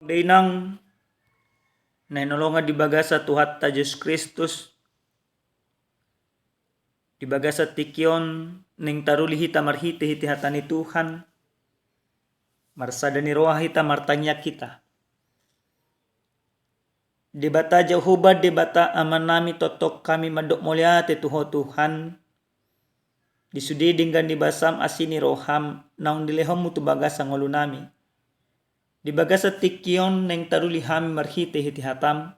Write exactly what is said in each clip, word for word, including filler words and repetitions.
Dainang na hinaholongan di bagasan Tuhanta Jesus Kristus, di bagasan tingki on naeng taruli hita marhite-hite hata ni Tuhan, marsada ni roha hita, martangiang hita. Debata Jahowa, Debata Amanami, tongtong hami mandok mauliate tu Ho Tuhan, di sude denggan ni basam, asi ni roham naung dilehonmu tu bagasan ngolunami. Di bagasan tingki on naeng taruli hami marhite-hite hatam,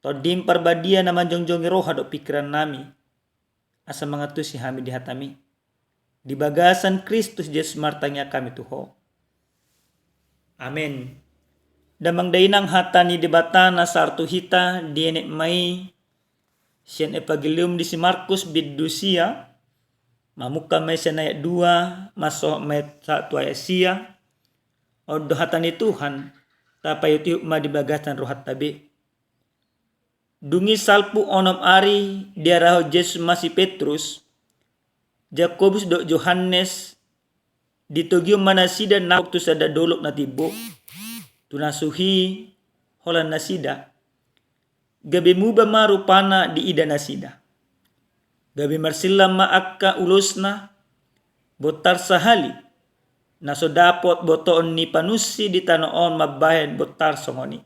Tondim Parbadia na manjongjongi roha dohot pingkirannami, asa mangantusi hami di hatami. Di bagasan Kristus Jesus martangiang hami tu Ho. Amen. Damang dainang, hata ni Debata na sahat tu hita dienet ma i sian Evangelium di si Markus bindu sia, mamungka ma i sian ayat dua, mansohot ma i sahat tu ayat sia. On do hata ni Tuhan, tapaihut-ihut ma di bagasan rohanta be. Dung i salpu onom ari diarahon Jesus ma si Petrus, Jakobus dohot Johannes, ditogihon ma nasida nangkok tu sada dolok na timbo, tu na suhi holan nasida. Gabe muba ma rupana diida nasida. Gabe marsillam ma angka ulosna, bontar sahali na so dapot botoon ni panusi di tano on mambahen bontar songon i.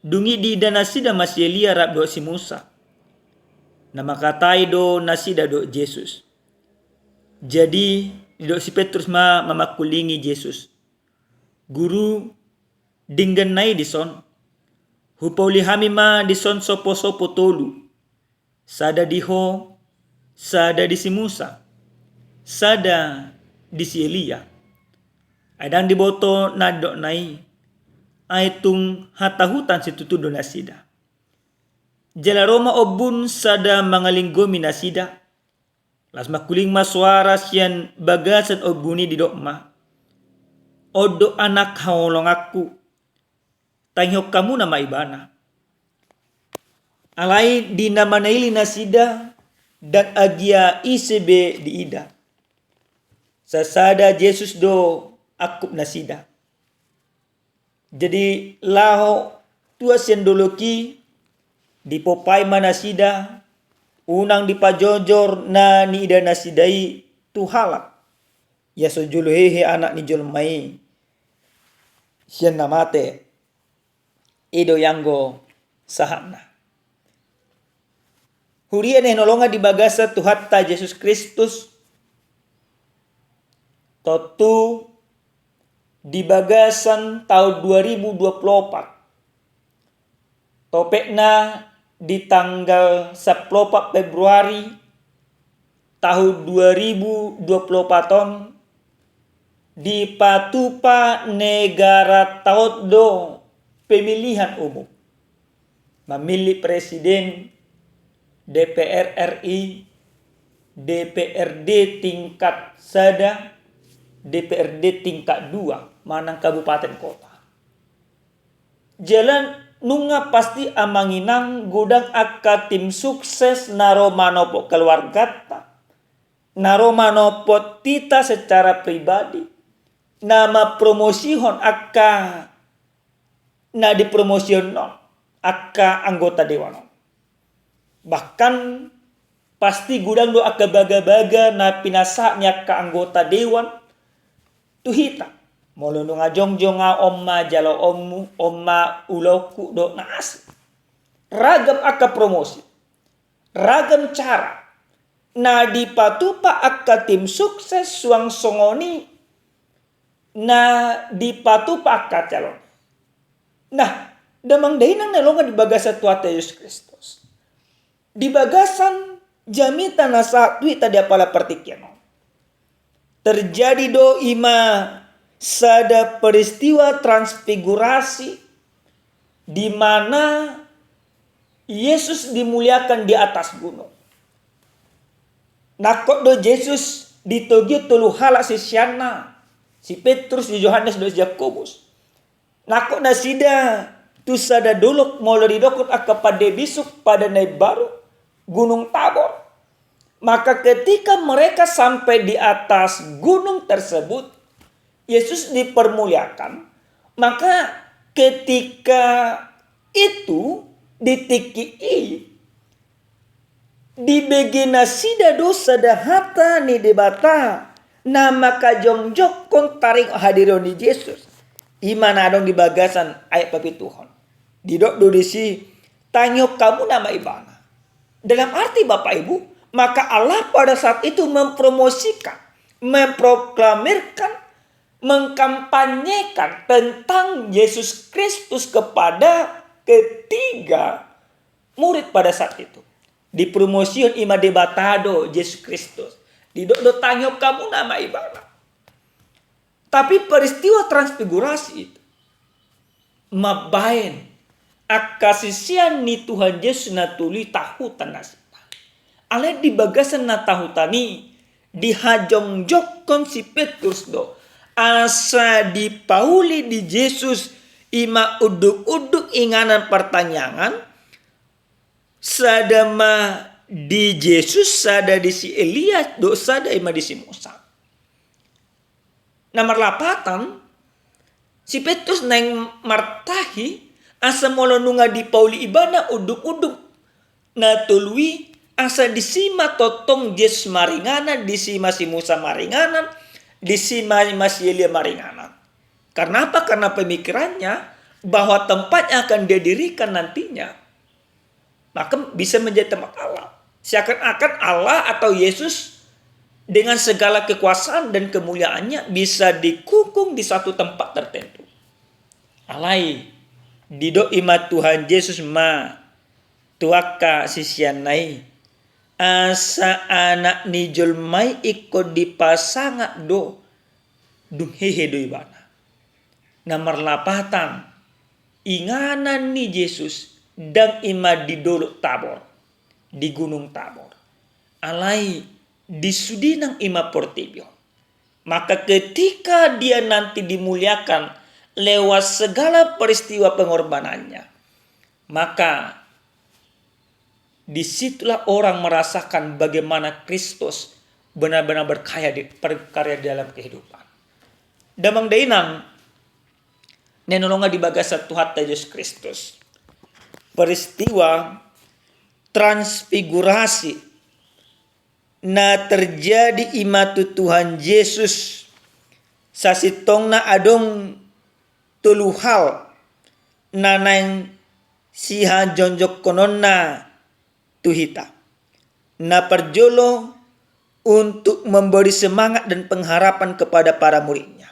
Dung i diida nasida ma si Elia rap dohot si Musa. Na mangkatai do nasida dohot Jesus. Jadi didok si Petrus ma mamangkulingi Jesus, "Guru, denggan na i dison. Hupauli hami ma dison sopo-sopo tolu. Sada di Ho, sada di si Musa, sada di si Elia." Ai ndang diboto na didok na i, ai tung hatahutan situtu do nasida. Jala ro ma ombun sada mangalinggomi nasida. Laos mangkuling ma soara sian bagasan ombun i, didok ma, "On do Anak haholonganku, tangihon hamuna ma Ibana." Alai di na manaili nasida, ndang agia ise be diida. Sasada Jesus do angkup nasida. Jadi laho tua sian dolok i, dipompai ma nasida, unang dipajojor na niida nasida i tu halak. Ia so jolo hehe Anak ni jolma i sian na mate. I do i anggo sahatna. Huria na hinaholongan di bagasan Tuhanta Jesus Kristus, tontu di bagasan taon dua ribu dua puluh opat, topetna di tanggal sampulu opat Februari taon dua ribu dua puluh opat on, dipatupa negaranta on do pemilihan umum. Mamillit presiden, D P R R I, D P R D tingkat sada, D P R D tingkat dua, manang kabupaten kota. Jala nunga pasti amang inang godang angka tim sukses na ro manopot keluarganta, na ro manopot hita secara pribadi, na mampromosihon angka na dipromosihon on, angka anggota dewan on. Bahkan pasti godang do angka bagabaga na pinasahat ni angka anggota dewan tu hita. Molo nunga jongjong au, on ma jaloonmu, on ma ulaonku dohot na asing. Ragam angka promosi, ragam cara na dipatupa angka tim sukses, suang songon i na dipatupa angka calon. Nah, damang dainang na hinaholongan di bagasan Tuhanta Jesus Kristus, di bagasan jamita na sahat tu hita di apala partingkian on, terjadi do i ma sada peristiwa transfigurasi, di mana Yesus dimuliakan di atas gunung. Nangkok do Jesus ditogihon tolu halak siseanna, si Petrus, si Johannes dohot si Jakobus. Nangkok nasida tu sada dolok, molo didokhon angka pande bisuk, Padang na Imbaru, Gunung Tabor. Maka ketika mereka sampai di atas gunung tersebut, Yesus dipermuliakan, Maka ketika itu, di tingki i, dibege nasida do sada hata ni Debata na manghajongjongkon taringot hadirion ni Jesus. I ma na adong di bagasan ayat papituhon. Didok do disi, tangihon hamuna ma Ibana. Dalam arti Bapak Ibu, maka Allah pada saat itu mempromosikan, memproklamirkan, mengkampanyekan tentang Yesus Kristus kepada ketiga murid pada saat itu. Dipromosihon i ma Debata do Jesus Kristus. Didok do tangihon hamuna ma Ibana. Tapi peristiwa transfigurasi itu mambahen angka sisean ni Tuhan Jesus na tolu i tahutan nasida. Alai di bagasan na tahutan i, dihajongjongkon si Petrus do asa dipauli di Jesus i ma unduk-unduk inganan partangiangan, sada ma di Jesus, sada di si Elia, dohot sada i ma di si Musa. Na marlapatan, si Petrus naeng martahi asa molo nunga dipauli ibana unduk-unduk na tolu i, asa disi ma tongtong Jesus maringanan, disi ma si Musa maringanan, disi ma, ma si Elia maringanan. Karena apa? Karena pemikirannya bahwa tempat yang akan dia dirikan nantinya, maka bisa menjadi tempat Allah. Seakan-akan Allah atau Yesus dengan segala kekuasaan dan kemuliaannya bisa dikungkung di satu tempat tertentu. Alai, didok i ma Tuhan Jesus ma tu angka siseanna i, asa Anak ni jolma i ingkon dipasangap do, dung hehe do ibana. Na marlapatan, inganan ni Jesus ndang i ma di Dolok Tabor, di Gunung Tabor. Alai di sude nang i ma portibi on. Maka ketika dia nanti dimuliakan lewat segala peristiwa pengorbanannya, maka di situlah orang merasakan bagaimana Kristus benar-benar berkarya di, berkarya di dalam kehidupan. Damang dainang, na hinaholongan di bagasan Tuhanta Jesus Kristus, peristiwa transfigurasi na terjadi i ma tu Tuhan Jesus, sasintongna adong tolu hal na naeng sihajongjongkononna tu hita. Na parjolo, untuk memberi semangat dan pengharapan kepada para muridnya.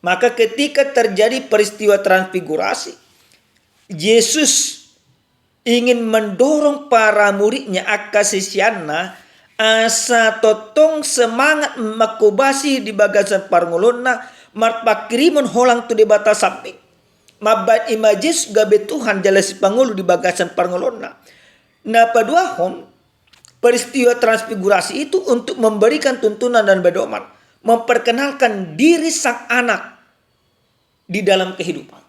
Maka ketika terjadi peristiwa transfigurasi, Jesus ingin mendorong para muridnya, angka siseanna, asa tongtong semangat mangkobasi di bagasan parngoluonna, marpanghirimon holang tu Debata sambing. Mambahen i ma Jesus gabe Tuhan jala sipangolu di bagasan parngoluonna. Na paduahon, peristiwa transfigurasi itu untuk memberikan tuntunan dan pedoman, memperkenalkan diri Sang Anak di dalam kehidupan.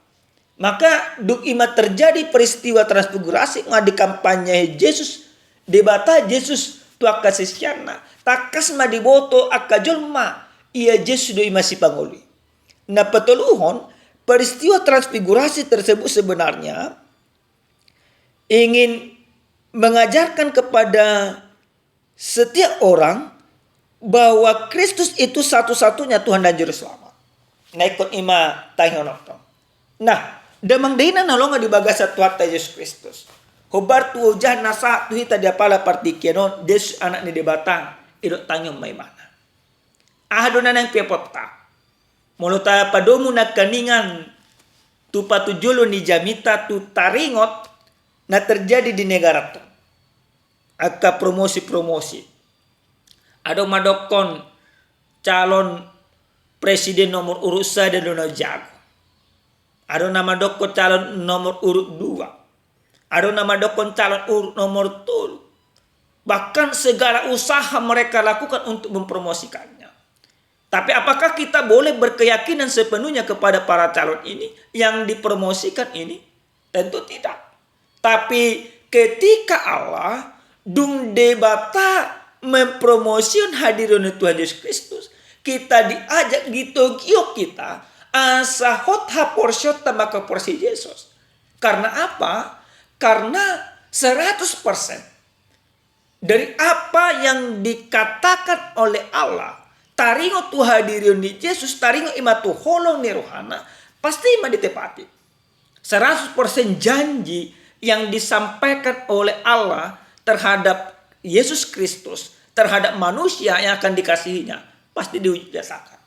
Maka dung i ma terjadi peristiwa transfigurasi, nga dikampanye Jesus, Debata Jesus tu angka siseanna, tangkas ma diboto angka jolma, ia Jesus do i ma sipangolu i. Na patoluhon, peristiwa transfigurasi tersebut sebenarnya ingin mengajarkan kepada setiap orang bahwa Kristus itu satu-satunya Tuhan dan Juru Selamat. Na ingkon i ma tangihononta. Nah, damang dainang na hinaholongan di bagasan Tuhanta Jesus Kristus, hombar tu ojahan na sahat tu hita di apala partingkian on, Jesus Anak ni Debata, didok tangihon ma Ibana. Aha do na naeng piopunta? Molo tapadomu nangkiningan tu patujolo ni jamita tu taringot na terjadi di negaranta on. Angka promosi-promosi. Adong ma dohonon calon presiden nomor urut sada do na jago. Adong na mandokkon calon nomor urut dua. Adong na mandokkon calon urut nomor tolu. Bahkan segala usaha mereka lakukan untuk mempromosikannya. Tapi apakah kita boleh berkeyakinan sepenuhnya kepada para calon ini yang dipromosikan ini? Tentu tidak. Tapi ketika Allah, dung Debata mempromosihon hadirion ni Tuhan Jesus Kristus, kita diajak, ditogion hita Asa hot haporseaonta manghaporseai Jesus. Karena apa? Karena seratus persen dari apa yang dikatakan oleh Allah, taringot tu hadirion ni Jesus, taringot i ma tu holong ni rohana, pasti i ma ditepati. Seratus persen janji yang disampaikan oleh Allah terhadap Yesus Kristus, terhadap manusia yang akan dikasihinya, pasti diuji biasakan.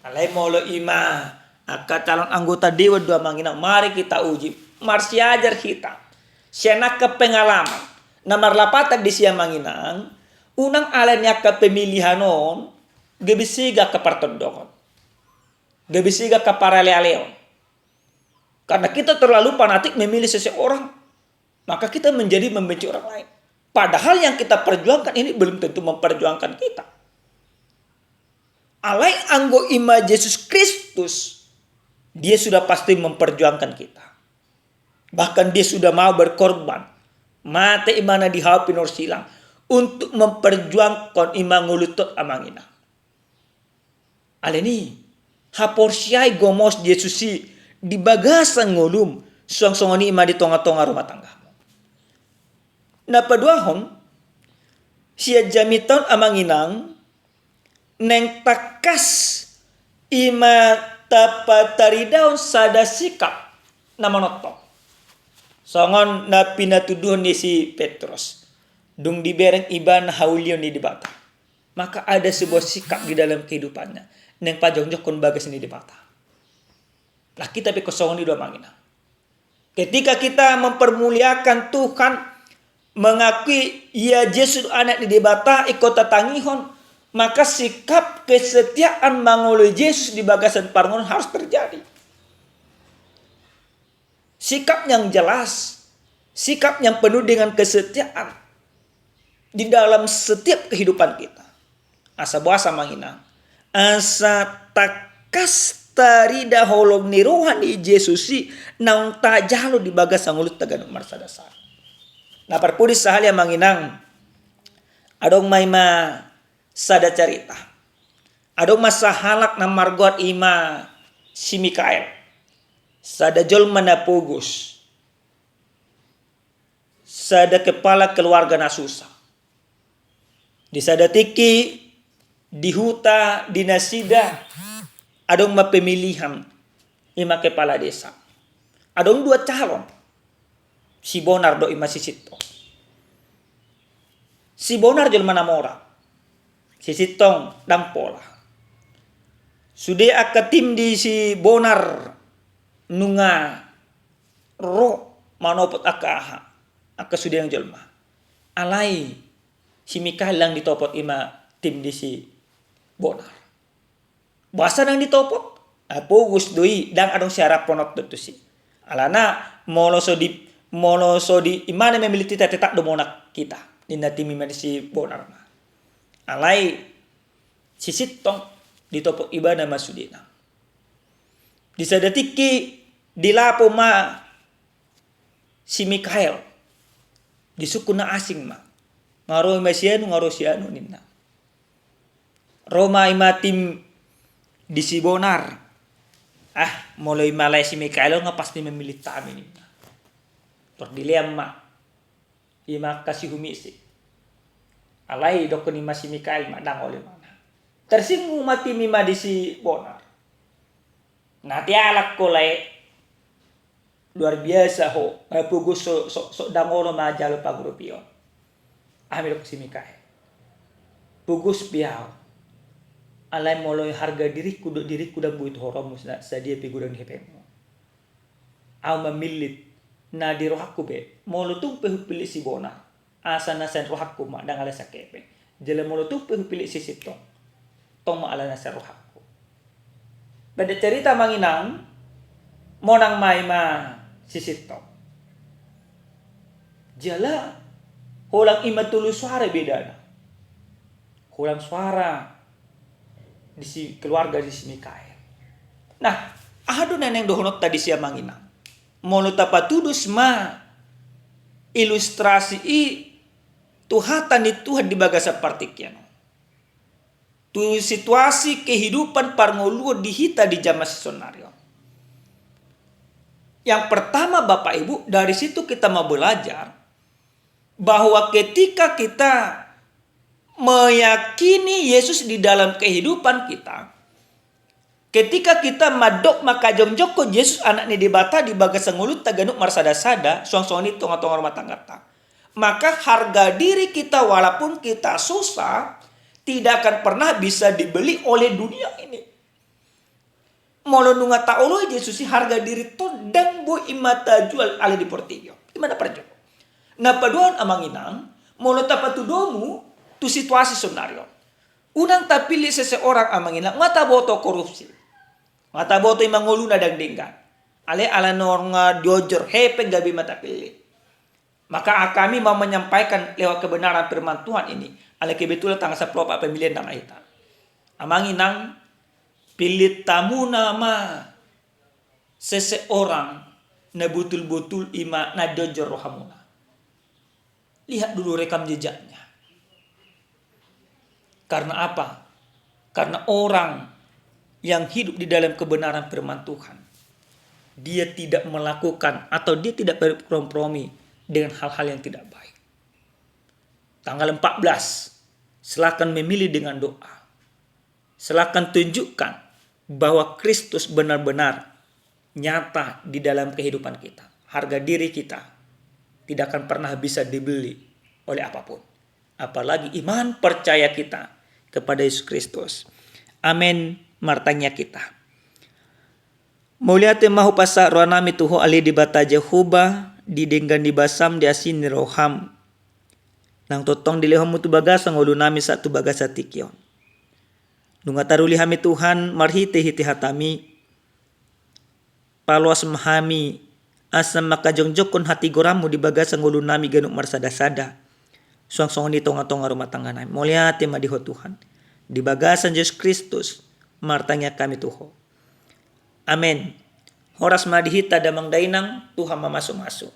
Alai molo i ma angka calon anggota dewan do amang inang, mari kita uji, marsiajar hita sian angka pengalaman na marlapatan disi amang inang, unang ala ni angka pemilihan on gabe sega angka partondongon, gabe sega angka paralealeon. Karena kita terlalu fanatik memilih seseorang, maka kita menjadi membenci orang lain. Padahal yang kita perjuangkan ini belum tentu memperjuangkan kita. Alai anggo i ma Jesus Kristus, dia sudah pasti memperjuangkan kita. Bahkan dia sudah mau berkorban. Mate i ma na di hau pinorsilang untuk memperjuangkan i ma ngolunta on amang inang. Alani i, haporseai gomos Jesus i di bagasan ngolum, suang songon i ma di tongatonga rumah tanggamu. Na paduahon, sian jamita on amang inang, naeng tangkas i ma tapatarida on sada sikap na manongtong. Songon na pinatuduhon ni si Petrus, dung dibereng ibana haulion ni Debata. Maka ada sebuah sikap di dalam kehidupannya naeng pajongjongkon bagas ni Debata. Lah kita pe ingkon songon i do amang inang. Ketika kita mempermuliakan Tuhan, mengakui ia Jesus anak ni Debata, ingkon tatangihon, maka sikap kesetiaan mangoloi Jesus di bagasan parngoluon harus terjadi. Sikap yang jelas, sikap yang penuh dengan kesetiaan di dalam setiap kehidupan kita. Asa boasa amang inang, asa tangkas tarida holong ni roha ni Jesus i naung tajalo di bagasan ngolunta ganup marsadasada. Na parpudi sahali amang inang, adong ma i ma sada carita. Adong ma sahalak na margoar i ma si Mikael. Sada jolma na pogos. Sada kepala keluarga na susah. Di sada tingki, di huta, di nasida, adong ma pemilihan i ma kepala desa. Adong dua calon. Si Bonar dohot i ma si Sintong. Si Bonar jolma na mora. Si Sintong ndang pola. Sude angka tim di si Bonar nunga ro manopot angka aha, angka sude nang jolma. Alai si Mikael ndang ditopot i ma tim di si Bonar. Boasa ndang ditopot? Ah, pogos do i, ndang adong siharaphononta tusi. Alana molo so di, molo so di, imana memilih hita, tetap do monang hita, ninna tim i ma di si Bonar ma. Alai si Sintong ditopot ibana ma sudena. Di sada tingki dilapo ma si Mikael. Di sungkun na asing ma. Nga ro i ma si anu, nga ro si anu ninna. Ro ma i ma tim di si Bonar. Ah, molo i ma lae si Mikael on nga pasti memilih hami ninna. Tor dilean ma i ma angka sihumisi. Alai dohonon i ma si Mikael ma ndang olo imana. Tersinggung ma tim i ma di si Bonar. Na tialap ho lae. Luar biasa ho. Eh, pogos so, so, so ndang olo manjalo pangurupion. Aha ma didok si Mikael? Pogos pe au. Alai molo harga diringku dohot diringku ndang boi tu horongmu, sa-, sadia pe godang ni hepengmu. Au mamillit na di rohangku be, molo tung pe hupillit si Bonar, asa na sian rohangku ma, ndang ala sian hepeng. Jala molo tung pe hupillit si Sintong, tong ma ala na sian rohangku. Badan cerita amang inang, monang ma i ma si Sintong. Jala holan i ma tolu suara bedana. Holan suara di si keluarga di si Mikael. Nah, aha do na naeng dohononta disi amang inang? Molo tapatudos ma ilustrasi i tu hata ni Tuhan di bagasan partingkian on. tu situasi kehidupan parngoluon di hita di jaman sisonari on. Yang pertama, Bapak Ibu, dari situ kita mau belajar bahwa ketika kita meyakini Yesus di dalam kehidupan kita, ketika kita mandok mangkajongjongkon Jesus, Anak ni Debata, di bagasan ngolunta ganup marsada-sada, suang songon i tonga-tonga rumah tanggata, maka harga diri kita, walaupun kita susah, tidak akan pernah bisa dibeli oleh dunia ini. Molo nunga taoloi Jesus i, harga diri ta ndang boi i ma tajual alai di portibi on. I ma na parjolo. Na paduahon, Amang Inang, molo tapatudomu tu situasi sonari on, unang tapillit seseorang, Amang Inang, nga taboto korupsi, nga taboto i ma ngoluna ndang denggan, alai ala nunga diojor hepeng gabe ma tapillit. Maka kami mau menyampaikan lewat kebenaran firman Tuhan ini, alai kebetulan tanggal sampulu opat pemilihan nama hita. Amang Inang, pillit hamuna ma seseorang na botul-botul i ma na diojor rohamuna. Lihat dulu rekam jejaknya. Karena apa? Karena orang yang hidup di dalam kebenaran firman Tuhan, dia tidak melakukan atau dia tidak berkompromi dengan hal-hal yang tidak baik. Tanggal empat belas, silakan memilih dengan doa. Silakan tunjukkan bahwa Kristus benar-benar nyata di dalam kehidupan kita. Harga diri kita tidak akan pernah bisa dibeli oleh apapun. Apalagi iman percaya kita kepada Yesus Kristus. Amen. Martangiang hita. Mauliate ma hupasahat rohanami tu Ho ale Debata Jahowa, di denggan ni basam, di asi ni roham, naung tongtong dilehonmu tu bagasan ngolunami sahat tu bagasan tingki on. Nunga taruli hami Tuhan marhite-hite hatami, paloas ma hami asa mangkajongjongkon hatigoranmu di bagasan ngolunami ganup marsada-sada, suang songon i tonga-tonga rumah tangganami. Mauliate ma di Ho Tuhan. Di bagasan Jesus Kristus martangiang hami tu Ho. Amen. Horas ma di hita damang dainang, Tuhan mamasu-masu.